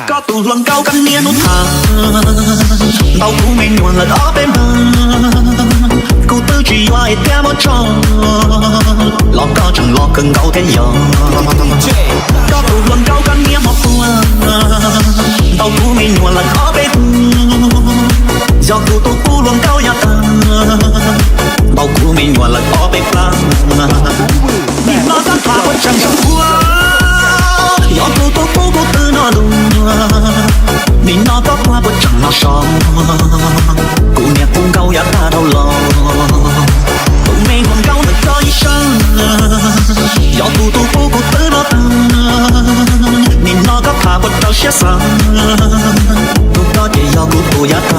Koj tus hluas nkauj koj niaj hnub tham, ntaus kuv me nyuam lawm ob peb npag. Kuv twb tsis yuav es thiab muab tso, los koj tseem los kawg nkaus thiab yog. Koj tus hluas nkauj koj niaj hmo tuaj, ntaus kuv me nyuam lawm ob peb tug. Yog kuv tus pub hluas nkauj yav tag, ntaus kuv me nyuam lawm ob peb plab. Nim no koj tham puas tseem zoo ua, yog kuv tus pub kuv twb noj lus. Nim no koj quaj puas tseem noj so, kuv niag pub nkauj yav tag dhau los. Tus me hluas nkauj ntawm koj ib sab, yog kuv tus pub kuv twb noj tag. Nim no koj tham puas rau siab xav, tus koj ces yog kuv tus yav tag.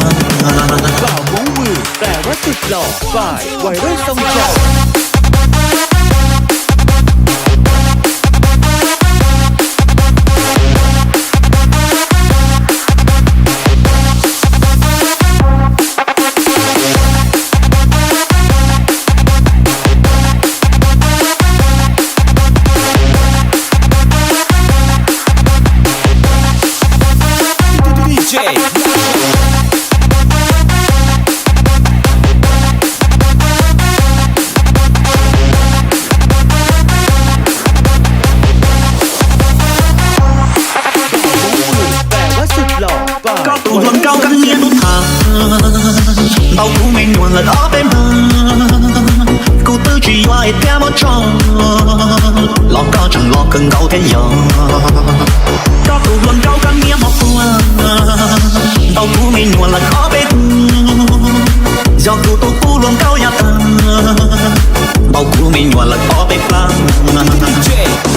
Koj tus hluas nkauj koj niaj hnub tham, ntaus kuv me nyuam lawm ob peb npag. Kuv twb tsis yuav es thiab muab tso, los koj tseem los kawg nkaus thiab yog. Koj tus hluas nkauj koj niaj hmo tuaj, ntaus kuv me nyuam lawm ob peb tug. Yog kuv tus pub hluas nkauj yav tag, ntaus kuv me nyuam lawm ob peb plab.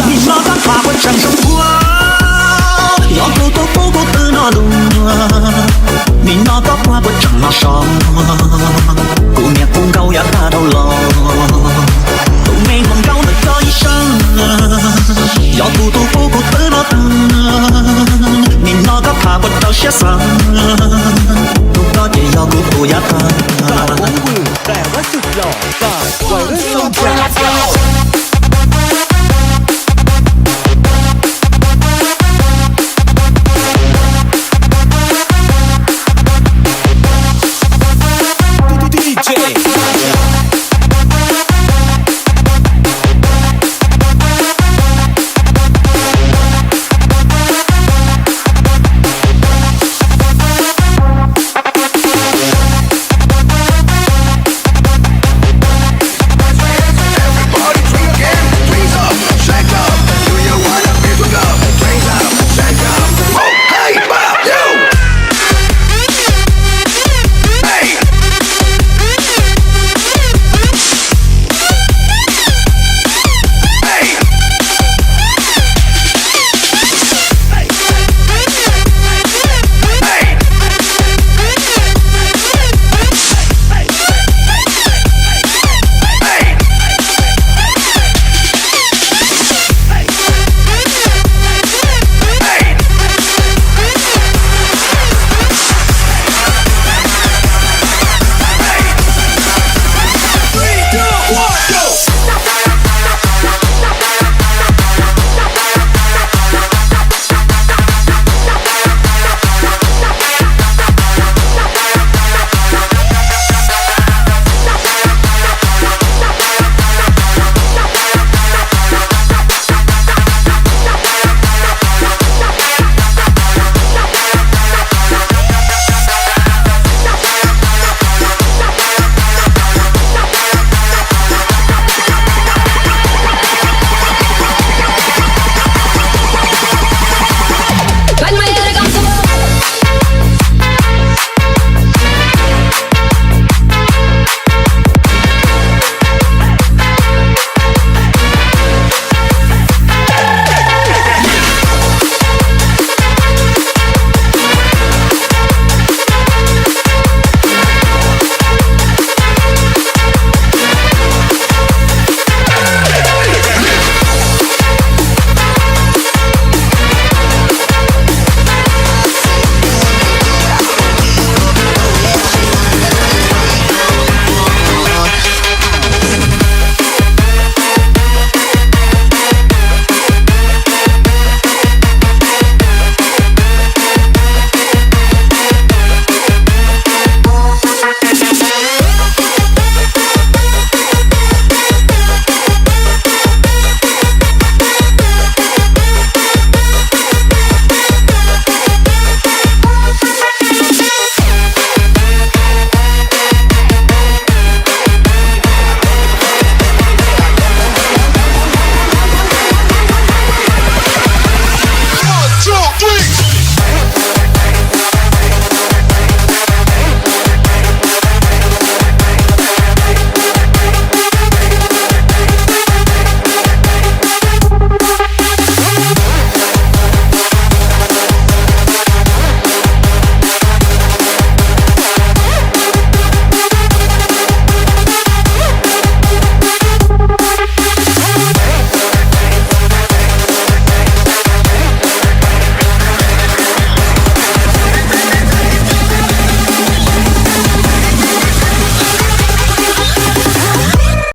Nim no koj tham puas tseem zoo ua, yog kuv tus pub kuv twb noj lus. Nim no koj quaj puas tseem noj so, kuv niag pub nkauj yav tag dhau los. Tus me hluas nkauj ntawm koj ib sab, yog kuv tus pub kuv twb noj tag. Nim no koj tham puas rau siab xav, tus koj ces yog kuv tus yav tag.